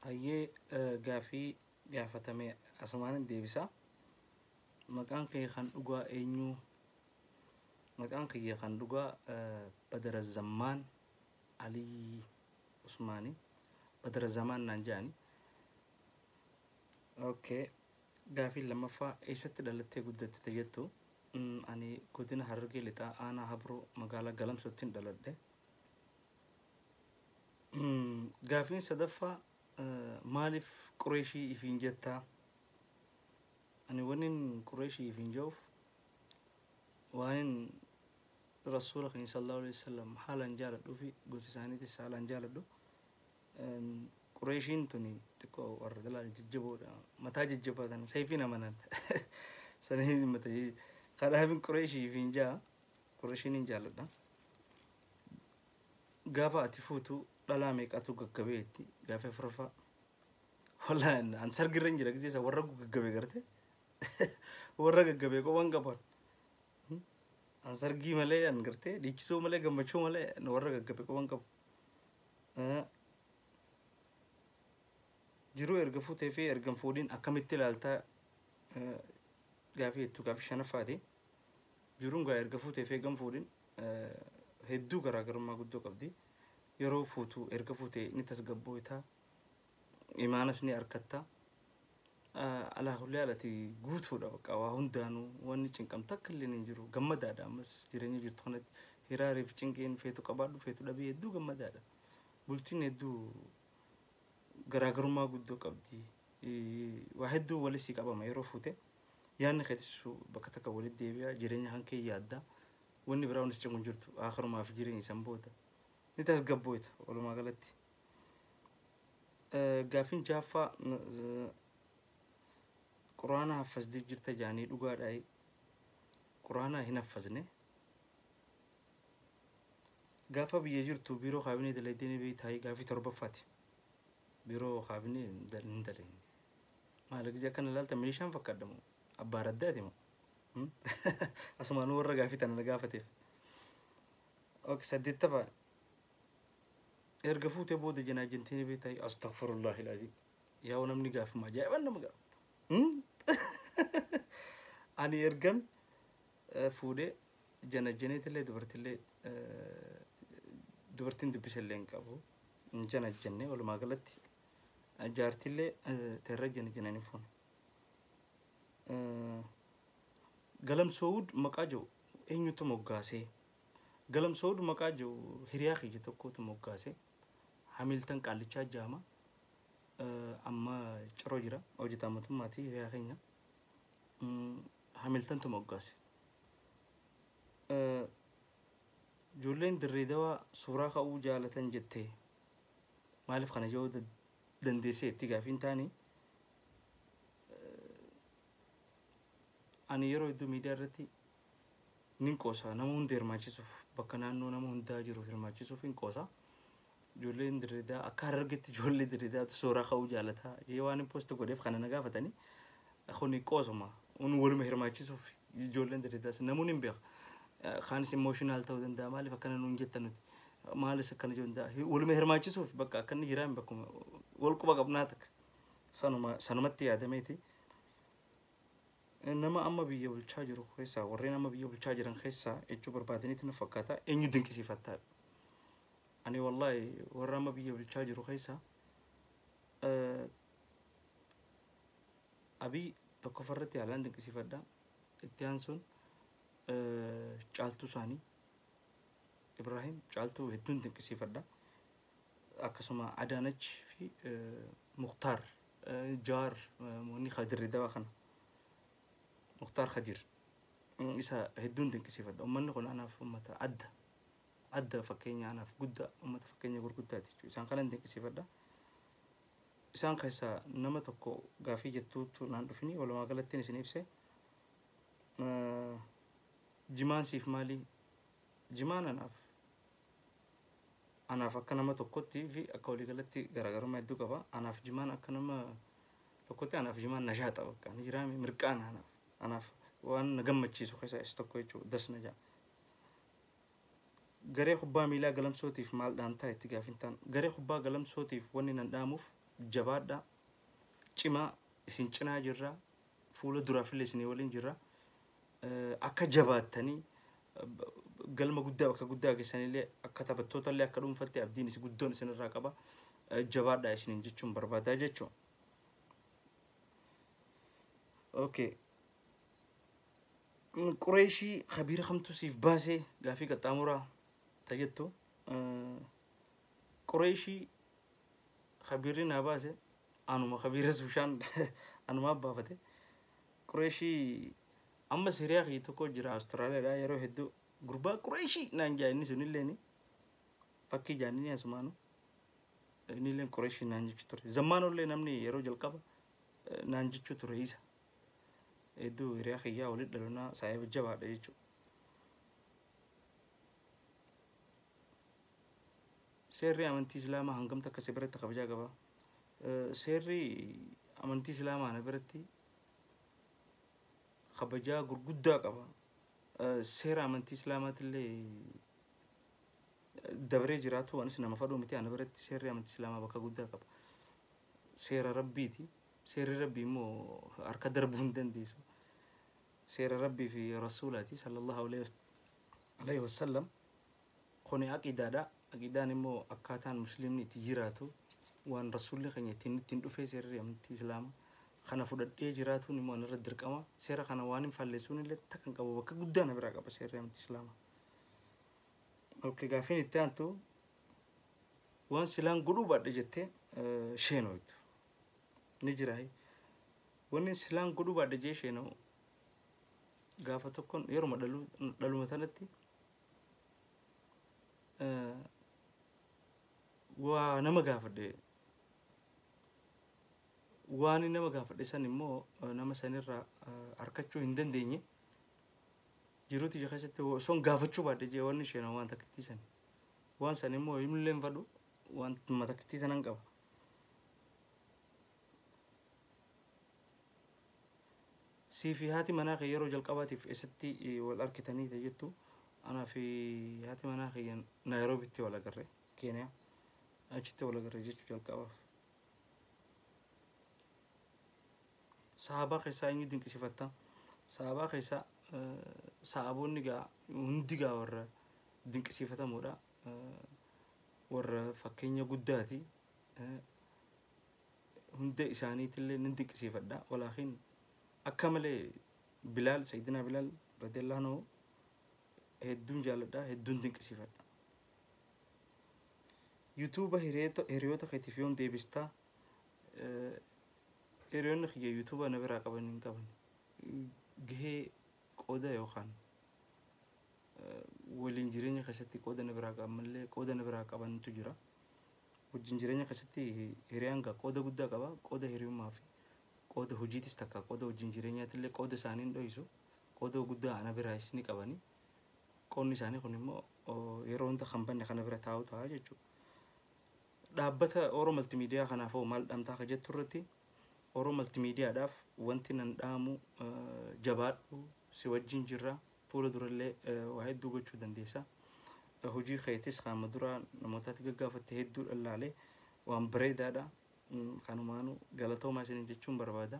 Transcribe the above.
Hayyee, gaafii gaafatame asumaan deebisa. Maqaan kee kan dhugaa eenyu? Maqaan kiyya kan dhugaa Badara Zammaan Alii Usmaani. Badara Zamaan naan jedhani. Okay. Gaafii lammaffaa, eessatti dhalattee guddatte jettu? Ani godina Harargee Lixaa, aanaa Habroo, magaalaa Galamsoottiin dhaladhe. Gaafiin sadaffaa, maaliif Qureeshii ifiin jettaa? Ani wannin Qureeshii ifiin jedhuuf waanin Rasuula keenya sallallahu alaihi wasallam haalaan jaaladhuu fi gosa isaaniitis haalaan jaaladhu. Qureeshiin tuni xiqqoo warra dalaal jajjaboodha. Mataa jajjabaatan sayfiin amanan. Saniin mata kanaafin Qureeshii ifiin jaa, Qureeshiin hin jaaladha. Gaafa ati fuutu dhalaa meeqatu gaggabeetti? Gaafa afuraffaa. Wallaahi an sargirra hin jira gisee isa warra gaggabe garte. Warra gaggabe qoban qaban. An sargii malee, an gartee dhiichisuu malee, gammachuu malee, warra gaggabe qoban qabu. Jiruu erga fuutee fi erga hin fuudhin akkamitti ilaaltaa gaafii jettu, gaafii shanaffaati. Jiruun gaa erga fuutee fi erga hin fuudhin hedduu garaagarummaa guddoo qabdi. Yeroo fuutu, erga fuutee ni tasgabbooyta. Imaanas ni argatta. Alaa kulli ati guutuudha, bakka waa hundaanuu wanni cinqamtu akka illee hin jiru. Gammadaadha ammas jireenya jirtu kanatti hiraariif cinqiin feetu qabaadhu feetu dhabii hedduu gammadaadha. Bultiin hedduu garaagarummaa guddoo qabdi. Waa hedduu wali sii qabama yeroo fuute. Yaadni keetis bakka takka walitti deebi'a, jireenya kan kee yaadda. Wanni biraa wanni si cinqu hin jirtu, akhirumaa fi jireenya isan booda. Ni tasgabbooyta walumaa galatti. Gaafiin jaaffaa, Quraana haffasdee jirta jaanii, dhugaadhaa? Quraana hin haffazne. Gaafa biyya jirtu biiroo kaabinee dalaydee ni beektaa? Gaafii torbaffaati. Biiroo kaabinee hin dalagne. Maal gisee akkana ilaalta, milishaan fakkaadha moo? Abbaa raddaati moo? Asumaan warra gaafii tana na gaafateef. Ok, saddeettaffaa. Erga fuutee booda janaajjantee ni beektaa? Astaghfirullahi alazim. Yaa namni gaafuma ajaa'iban nama gaafata. Ani ergan fuudhee janajjaneetillee dubartillee dubartiin dubbisallee hin qabu. Hin janajjanne, walumaa galatti jaartillee teerra janajjananii fuune. Galamsoowud maqaa jiru eenyutu moggaasee? Galamsoowud maqaa jiru hiriyaa kiyya tokkotu moggaasee. Hamiltan Qaallichaa Jaama. Amma ciroo jira, hojjetaa mootummaati, hiriyaa keenya. Hamiltantu moggaase. Ijoolleen Dirree Dawaa suuraa ka'uu jaalatan jettee maaliif kana yoo dandeessee itti gaafii hin taane? Ani yeroo hedduu miidiyaa irratti nin qoosa, nama hunda hirmaachisuuf, bakka naannoo nama hundaa jiru hirmaachisuuf hin qoosa. Ijoolleen Dirree Dawaa akka Harargetti ijoollee Dirree Dawaatu suuraa ka'uu jaalata jee waan hin post godheef kana na gaafatanii. Kuni qoosuma waluma hirmaachisuuf, ijoolleen Dirree Dawaas namoonni hin beeka. Kaanis emotional ta'uu danda'a, maaliif akkana nuun jettan, nuti maalis akkana jedhu danda'a, waluma hirmaachisuuf bakka akka inni jiraan bakkuma wal quba qabnaa takka sanuma sanumatti yaadameeti. Nama amma biyya bulchaa jiru keessaa, warreen amma biyya bulchaa jiran keessaa jechuu barbaadanitti na fakkaata, eenyu dinqisiifattaadha? Ani wallaahi warra amma biyya bulchaa jiru keessaa Abiy tokkoffarratti haalaan dinqisiifadha. Itti aansuun Caaltuu isaanii Ibrahim Caaltuu hedduun dinqisiifadha. Akkasuma Adaanach fi Muktaar Jawaar, wanni Kadirri Dawaa kana, Muktaar Kadir, isa hedduun dinqisiifadha. Uummanni kun anaaf uummata adda adda, fakkeenya anaaf guddaa, uummata fakkeenya gurguddaati jechuudha. Isaan kanan dinqisiifadha. Isaan keessaa nama tokko gaafii jettuutu naan dhufini, walumaa galatti isin ibse. Jimaan siif maali? Jimaan anaaf akka nama tokkotti fi akka waliigalatti garaagarummaa hedduu qaba. Anaaf jimaan akka nama tokkotti, anaaf jimaan nashaaxa, bakka ni jiraame mirqaana, anaaf waan na gammachiisu keessaa isa tokko jechuudha, das na jaa. Garee kubbaa miilaa Galamsootiif maal dhaamtaa itti gaafintaan? Garee kubbaa Galamsootiif wanni nan dhaamuuf Jabaadhaa, cimaa, isin cinaa jirra, fuula duraafillee isinii waliin jirra. Akka jabaattanii galma guddaa bakka guddaa geessanillee akka taphattootallee akka dhuunfatti abdiin isin guddoon isinirraa qaba. Jabaadhaa isiniin jechuun barbaadaa jechuudha. Okay. Qureeshii kabiira kamtu siif baasee gaafii qaxxaamuraa tajettu. Qureeshii kabiirri naa baase anuma kabiiras bishaan anumaa baafate. Qureeshii amma hiriyaa kiyya tokko jira Awustiraaliyaadhaa yeroo hedduu gurbaa Qureeshii naan jaa inni sunilleen fakkii jaannini asumaanu innilleen Qureeshii naan jechuu ture. Zammaanollee namni yeroo jalqaba naan jechuu ture isa. Hedduu hiriyaa kiyyaa walitti dhalunaa saayiba jabaadha jechuudha. Seerri amantii Islaamaa hangam takka si biratti kabajaa qaba? Seerri amantii Islaamaa na biratti kabajaa gurguddaa qaba. Seera amantii Islaamaatillee dabree jiraatu anis nama fadhuu miti ana biratti seerri amantii Islaamaa bakka guddaa qaba. Seera Rabbiiti. Seerri Rabbii immoo harka darbuu hin dandeessu. Seera Rabbii fi Rasuulaati sallallahu alaihi wasallam. Kuni aqiidaadha. Aqiidaan immoo akkaataan musliimni itti jiraatu waan rasuulli keenya ittiin dhufee seerri amantii Islaamaa kana fudhadhee jiraatuun immoo anarra dirqama. Seera kana waan hin faalleessuun illee takka hin qabu bakka guddaa na biraa qaba seerri amantii Islaamaa. Okay, gaafiin itti aantu waan silaan godhuu baadhe jettee sheenooytu ni jira. Wanni silaan godhuu baadhe jee sheenoo gaafa tokkoon yeruma dhaluma tanatti waa nama gaafadhe. Waan nama gaafadhe san immoo nama sanirraa harkachuu hin dandeenye. Jiruuti ija keessatti osoon gaafachuu baadhe jee wanni isheen waan takkittii san. Waan san immoo himillee hin fadhu waan takkittii sanan qaba. Sii fi haati manaa kee yeroo jalqabaatiif eessatti wal argitanii jettu? Anaa fi haati manaa kiyya Naayiroobitti wal agarre, Keeniyaa achitti wal agarre jechuu jalqabaaf. Sahabaa keessaa eenyu dinqisiifatta? Sahabaa keessaa sahaboonni gaa hundi gaa warra dinqisiifatamoodha. Warra fakkeenya guddaati. Hunda isaaniitillee nin dinqisiifadha. Walaakin akka malee Bilaal, Sayyidinaa Bilaal radiyallahu anhu hedduun jaaladha, hedduun dinqisiifadha. Yuutuuba hiriyoota keetiif yoom deebistaa? Hiriyoonni kiyya yuutuuba na biraa qaban hin qaban. Gahee qooda yookaan waliin jireenya keessatti qooda na biraa qaban malee qooda na biraa qabantu jira. Wajjin jireenya keessatti hiriyaan gaa qooda guddaa qaba. Qooda hiriyummaa fi qooda hojiitis takka qooda wajjin jireenyaatillee qooda isaanii hin dho'isu. Qooda guddaa ana biraas ni qabani. Qoodni isaanii kun immoo yeroo hunda kan banne kana bira taa'u ta'a jechuudha. Dhaabbata Oro Multimedia kanaaf hoo maal dhaamtaa akka jettu irratti Oro Multimediaadhaaf wanti nan dhaamu jabaadhu, si wajjin jirra, fuula durallee waa hedduu gochuu dandeessa. Hojii keetis qaama dura namootatti gaggaafatte hedduu dhallaalee waan bareedaadha. Kanumaanuu galatoomaa isiniin jechuun barbaada.